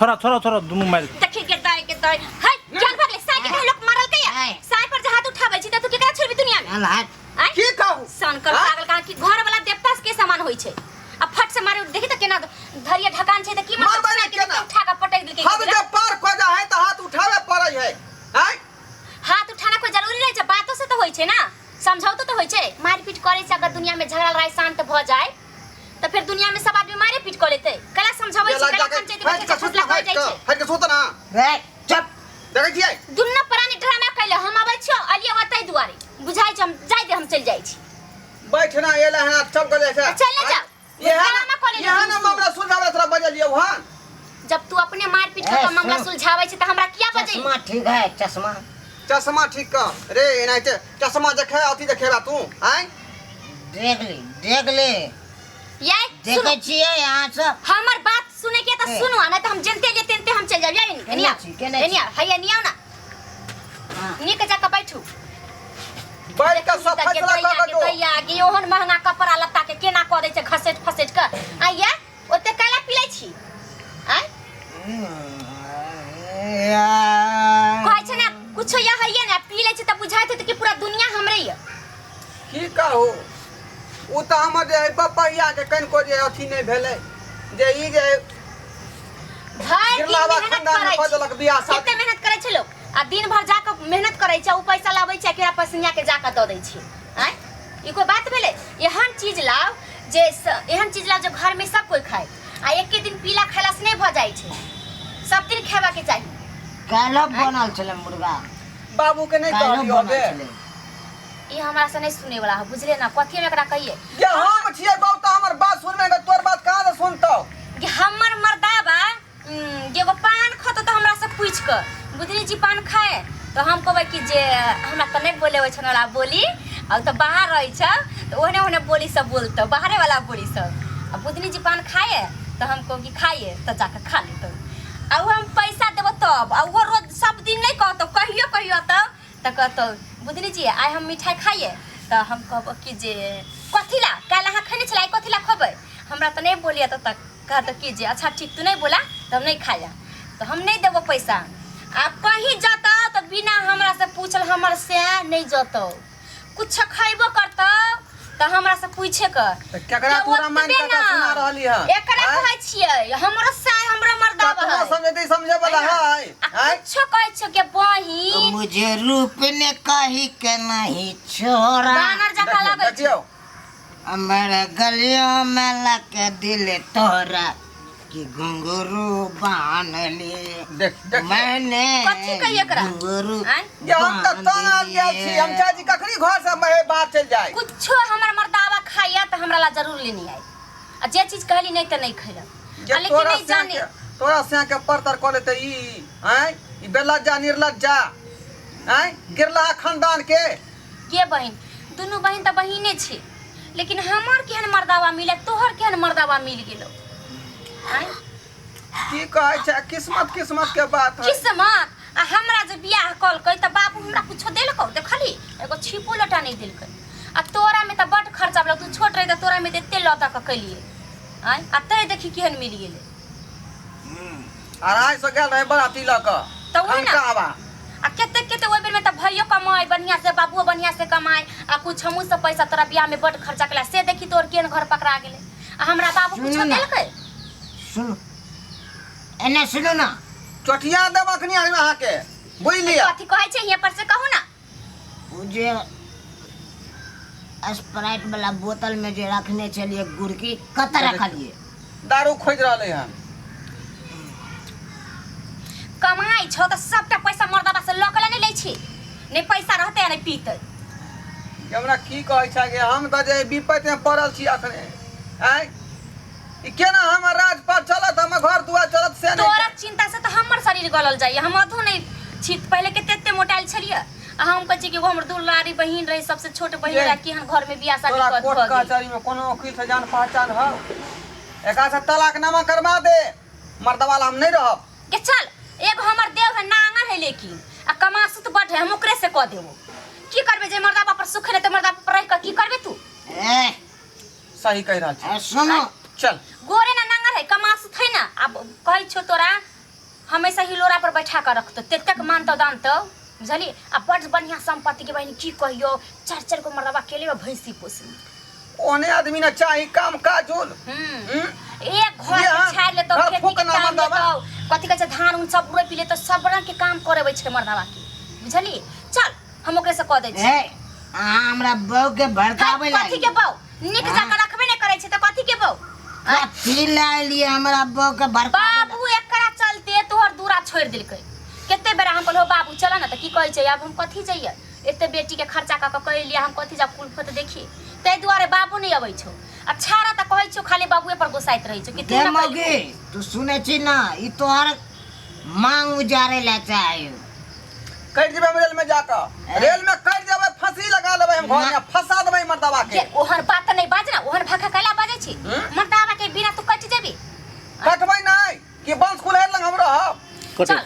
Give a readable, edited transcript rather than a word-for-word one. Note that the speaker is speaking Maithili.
थोड़ा थोड़ा थोड़ा दुनू मारि देखी के दाई के दाई हाय क्या भगले साय के कहे लोग मारल के हाय। साय पर जे हाथ उठाबै छी त तू केकरा छोड़बी दुनिया में चल हट आय की कहू सनकल आँय? पागल कहाँ कि घर वाला देवता के समान होइ छै आ फट से मारे देखी त केना धरिया ढकान छै त की मतलब मारबै साय के ने केना? उठा के पटक देलकै हद एकरा। के पार कऽ जा है तऽ हाथ उठावे पड़ै है आँय हाथ उठाना कोई जरूरी नहीं छै बातों से तो होइ छै ना समझौतो तो होइ छै मारपीट करे से अगर दुनिया में झगड़ा लड़ाई शांत भ जाए तो फिर दुनिया में सब आदमी मारे पीट कर लेते कला समझाबै छै कला पंचायत हट के में सुत ना फैसला कर हट जाइ के छै हट के सुत ना रे चुप देखै छियै दुनू प्राणी ड्रामा कैले हम अबै छियो अलिया ओतै दुआरे बुझाइ छै हम जाइ दे हम चलि जाइ छी बैठ ना एला है चल के जाइ छै चल ने जाओ। ये है ड्रामा कऽ लेने ये है ना दुनू। मामला सुलझावे थोड़ा बजलियो हां जब तू अपने मारपीट ए, कर के मामला सुन। सुलझाबै छै त हमरा किया बजै चश्मा ठीक है चश्मा चश्मा ठीक कर रे एनाहिते चश्मा देखे अथी देखेबा तू आँय देख ली देख ली ये देखै सुनो छियै अहाँ सब हमर बात सुने के त ए। सुनो आ नहीं त हम जनते जे तेनते हम चल जाब या केने नहीं छी, केने छी? एनिया हैया नियाव ना हाँ। नीक जाके बैठू बैठ के सब के फैसला दैया कर के के जो दैया गे ओहन महंगा कपड़ा लत्ता के केना कऽ दै छै घसेट फसेट के आइया ओते कैला पिलै छी आँय कहै छै ने कुछो या हैया ने पी लै छै तऽ बुझाइत हेतै कि पूरा दुनिया हमरे यऽ की कहू ओ तऽ हमर जे है बपहिया के कनिको जे अथी नहि भेलै जे ई जे भरि दिन गिरलावा मेहनत खानदान में करै कऽ छै देलक बियाह शादी। कते मेहनत करै छै लोक आ दिन भर जाकऽ मेहनत करै छै ओ पैसा लाबै छै आ केरा पसिनिया के जाकऽ दऽ दै छै आँय ई कोई बात भेलै एहन चीज लाउ जे एहन चीज लाउ जे घर में सब कोई खाए आ एके दिन पीला खेला से नहीं भऽ जाइ छै सब दिन खेबा के चाही काल्हि बनल छलै मुर्गा बाबू के नहि काल्हि कहलियो बनल बे छलै ई हमरा से नहीं सुने वाला है बुझले ना कथी हम एकरा कहिए जे हम छियै बाबू तऽ हमर बात सुनबे नहि तोर बात कहाँ से सुनतौ कि हमर मर्दाबा जे एगो पान खतो तऽ हमरा से पूछि कऽ बुधनी जी पान खाए तऽ हम कहबै कि जे हमरा तऽ नहि बोले अबै छन वाला बोली आ तऽ बाहर रहै छ तऽ ओहने ओहने बोली सब बोलतौ बाहरे वाला बोली सब आ बुधनी जी पान खाए तऽ हम कहब कि खाइए तऽ जाकऽ खा लेतौ आ ओ हम पैसा देबो तब आ ओहो रोज सब दिन नहि कहतौ कहियो कहियो तब तऽ कहतौ बुधनी जी आइ हम मिठाइ खाइए तऽ हम कहबो कि जे कथी ला काल्हि अहाँ खयने छलै आइ कथी ला खबै हमरा तऽ नहि बोलिए तऽ कहतौ कि जे अच्छा ठीक तू नहीं बोला तो हम नहीं खाया तो हम नहीं देबो पैसा आ कहीं जतौ तो बिना हमरा से पूछल हमर से नहीं जतौ कुछ खैबो करतौ तो हमरा से पूछे कर तऽ केकरा के तू रामायण ओतबे कथा ना। सुना रहली हन एकरा आँय? कहै छियै हमरो साय हमरो मर्दावा कतनो है समझेतै समझे वाला है आँय? कुछो कहै छियै के बहिन मुझे रूप ने कही के नहीं छोड़ा बानर जकाँ देखियौ लगै छै देखियौ मेरे गलियों में लग दिल तोरा कि घुंघरू बांध लिए देख देख मैंने कथी कहिए एकरा? घुंघरू आँय? जे हम तऽ बांध तंग आबि गेल छी हम लिए। चाहे छी कखनी घर से महे बाहर चलि जाय कुछो हमर मर्दावा खाइया तऽ हमरा ला जरूर लेने आई आ जे चीज कहली नहीं तऽ नहीं खैलक जे आ लेकिन तोरा नहीं सिया जाने के तोरा सिया के परतर कऽ लेतै ई आँय ई बेलज्जा निर्लज्जा आँय गिरला खानदान के के बहिन दुनू बहिन तऽ बहिने छै लेकिन हमर केहन मर्दावा मिले तोहर केहन मर्दावा मिल गेलो आँय? की कहै छै किस्मत किस्मत के बात है किस्मत आ हमरा जे बियाह कलकै तऽ बाबू हमरा कुछो देलकौ देखली एगो छिपो लोटा नहि देलकै आ तोरा में तऽ बड्ड खर्चा भेलौ तू छोट रही तऽ तोरा में तऽ एते लऽ दऽ कऽ केलियै आँय आ तै देखी केहन मिल गेलै 250 गेल रहे बराती लऽ कऽ तऽ ओहे ने। खनकावा आ कते कते ओहि बेर में तऽ भैयो कमाए बढ़िया से बाबुओ बढ़िया से कमाए आ कुछ हमहूँ सब पैसा तोरा बियाह में बड्ड खर्चा केला से देखी तोर केहन घर पकड़ा गेलै आ हमरा बाबू कुछो सुनू ना। देलकै सुनू एने सुनू ना चोटिया देब अखनी अहाँके बुझि लिअ कथी कहै छै हियाँ पर से कहू ना ओ जे स्प्राइट वाला बोतल में जे रखने छलियै गुड़की कतऽ रखलियै दारू खोजि रहलै हन कमाइ छौ तऽ सबटा पैसा मर्दाबा से लऽ के नहि लै छी नहि पैसा रहतै आ नहि पीतै हमरा की कहै छै कि हम तऽ जे विपत्ति में पड़ल छी अखने आँय ई केना हमर राजपाट चलत हमर घर दुआर चलत से नहि तोरा चिंता से तऽ हमर शरीर गलल जाइए हम अधो नहि छी पहिले कते एते मोटायल छलियै आ हम कहै छी कि एगो हमर दुलारी बहिन रही सबसे छोट बहिन ये। रहे केहन घर में बियाह शादी तोरा कऽ कोर्ट भऽ गेल कचहरी में कोनो वकील से जान पहचान हो एकरा से तलाकनामा करवा दे मर्दवा ला हम नहीं रहब के चल एगो हमर देव है नांगर है लेकिन आ कमासुत बड है हम ओकरे से कऽ देबो की करबे जे मर्दा बाप पर सुख नहीं तऽ मर्दा बाप पर रहि कऽ की करबे तू ए सही कहि रहल छी ए, सुनू चल गोरे ना नांगर है कमासुत है ना आब कहै छौ तोरा हमेशा हिलोरा पर बैठा कर रखतो, तेतेक मानतो दानतो, बुझली? आ बड बढ़िया संपत्ति के बहिन, की कहियो, चार चार गो मर्दबा अकेले में भैंसी पोसनी। ओने आदमी ना चाही काम काजुल। एक घर जे के हाँ, छाड़ि लेतौ, घर खेती फूक के ना काम मर्दबा। लेतौ, कथी कहै छै, धान उन सब रोपि लेतौ, सब रंग के काम करबै छै मर्दबा के, बुझली? चल, हम ओकरे से कह दै छी। ए, अहाँ हमरा बहू के भड़काबै कथी लागी के बहू? नीक जकाँ रखबे नहि करै छै तऽ कथी के बहू? कथी लए एलियै हमरा बहू के भड़काबै? बाबू एकरा चलते तोहर दूरा छोड़ि देलकै। कते बेरा हम कहलहुँ बाबू चल ने, तऽ की कहै छै, आब हम कथी जइयै, एते बेटीके खर्चा कऽ कऽ कहि हम कथी जाब कुलफत देखी, ताहि दुआरे बाबू नहि अबै छौ। आ छाड़ा तऽ कहै छौ, खाली बाबुए पर गोसाइत रहै छौ कि तू गे ना मौगी, तू सुनै छी ना, ई तोहर मांग उजारे ला चाहे। कटि जेबै हम रेल में जाकऽ, रेल में कटि जेबै, फांसी लगा लेबै हम, घर में फंसा देबै मर्दबा के। जे ओहन बात नहि बाज ना, ओहन भाखा कैला बाजै छी? मर्दाबा के बिना तू कटि जेबी? कटबै नहि कि बंश कुल्हैर लग हम रहब? चल।